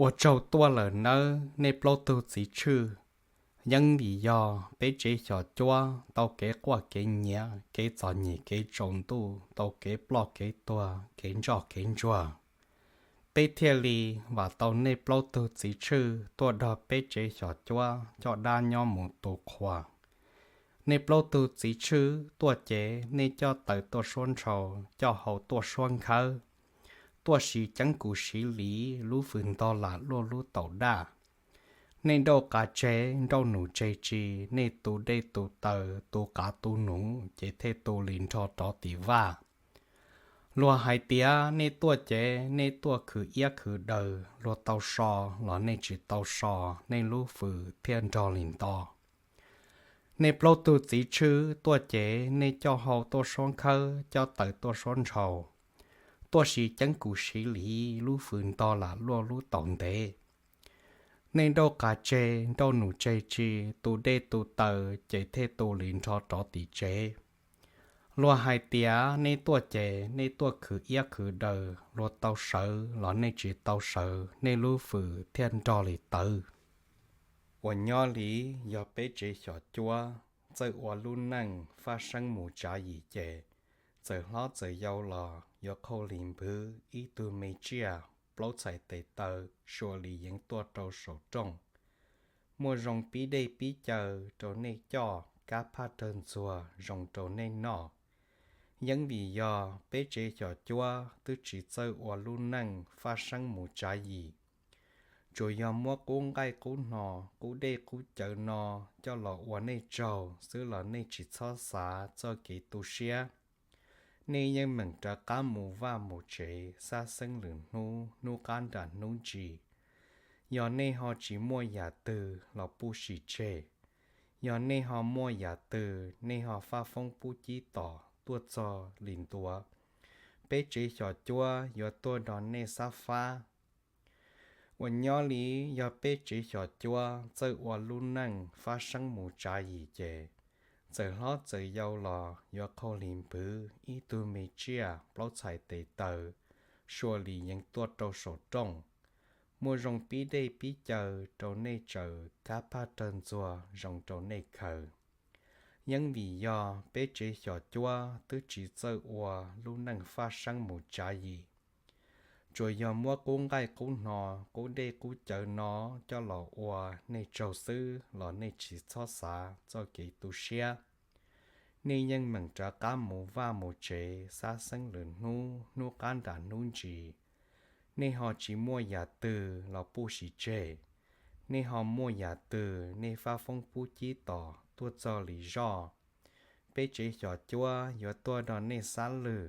Ua tsaug tuaj lawm nawb nej plaub tug txiv tshwj. Yeeb vim yog peb tsev xyom cuab tau kev quaj kev nyiav, kev txom nyem kev tsaus ntuj, tau kev ploj kev tuag, kev ntsoj kev ntsuag, peb thiaj li vam tau nej plaub tug txiv tshwj tuaj nrog peb tsev xyom cuab coj dab nyob mus tu qhua. Nej plaub tug txiv tshwj tuaj ces nej coj taws tuaj suab ntshaus, coj hau tuaj suab nkhawb, tuaj siv ceeb kum siv liv, lub fws ntog lam luaj lub taus daj. Nej nrauj qas tseg nrauj num tseg tsi, nej tu dej tu taws tu qav tu num ces thiaj tu li nrho rov tim vaj. Luag hais tias nej tuaj ces nej tuaj khwv iab khwv daws, luag tau so los nej tsis tau so, nej lub fws thiaj nrog li nto. Nej plaub tug txiv tshwj tuaj ces nej coj hau tuaj suab nkhawb, coj taws tuaj suab ntshaus, tuaj siv ceeb kum siv liv, lub fws ntog lam luaj lub taus ntev. Nej nrauj qas tseg nrauj num tseg tsi, tu dej tu taws ces thiaj tu li nrho rov tim tsev. Luag hais tias nej tuaj ces nej tuaj khwv iab khwv daws, luag tau sawv los nej tsis tau sawv, nej lub fws thiaj nrog li tawv. Uas nyob li yog peb tsev xyom cuab txawj ua lub neej faj seeb mus tsav yim ces, txawm hlob txawm yau los yuav qhau li npwv ib tug me tsiaj plaub txhais tes taw sua li yeev tuaj rau saum rooj. Muaj zoo pib dej pib caw rau nej coj, kab phaj rawg ntxuag zoo rau nej noj. Yeeb vim yog peb tsev xyom cuab twb tsis txawj ua lub neej faj seeb mus tsav yim, tsuas yog muab qub nqaij qub hno, qub dej qub cawv no coj los ua nej tsaug xwb los nej tsis txhob xav txoj kev tu siab. Nej yeej meem rov qab mus vaj mus tsev, xab xeeb lwm hnub, hnub qab nram hnub ntsis. Yog nej ho tsis muaj yam twg los pub sim tseg, yog nej ho muaj yam twg nej ho faj foob pub cib tom tuaj txog li ntua, peb tsev xyom cuab yuav tuaj nrog nej xab fab. Uas nyob li yog peb tsev xyom cuab txawj ua lub neej faj seeb mus tsav yim ces, txawm hlob txawm yau los yuav qhau li npwv ib tug me tsiaj plaub txhais tes taw sua li yeev tuaj rau saum rooj. Muaj zoo pib dej pib caw rau nej tsaws, kab phaj rawg ntxuag zoo rau nej khaws. Yeeb vim yog peb tsev xyom cuab twb tsis txawj ua lub neej faj seeb mus tsav yim, tsuas yog muab qub nqaij qub hno, qub dej qub cawv no coj los ua nej tsaug xwb los nej tsis txhob xav txoj kev tu siab. Nej yeej meem rov qab mus vaj mus tsev, xab xeeb lwm hnub, hnub qab nram hnub ntsis. Nej ho tsis muaj yam twg los pub sim tseg, nej ho muaj yam twg nej faj foob pub cib tom tuaj txog li zoj, peb tsev xyom cuab yuav tuaj nrog nej xab lwg.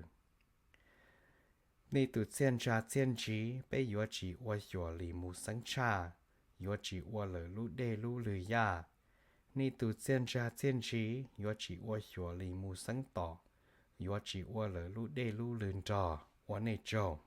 Nej tus txiaj ntsag txiaj ntsig peb yuav tsis ua xyuas li mus xeeb tshaj, yuav tsis ua lawm lub dej lub lwg yaj. Nej tus txiaj ntsag txiaj ntsig yuav tsis ua xyuas li mus xeeb tom, yuav tsis ua lawm lub dej lub lwg nrog, ua nej tsaug.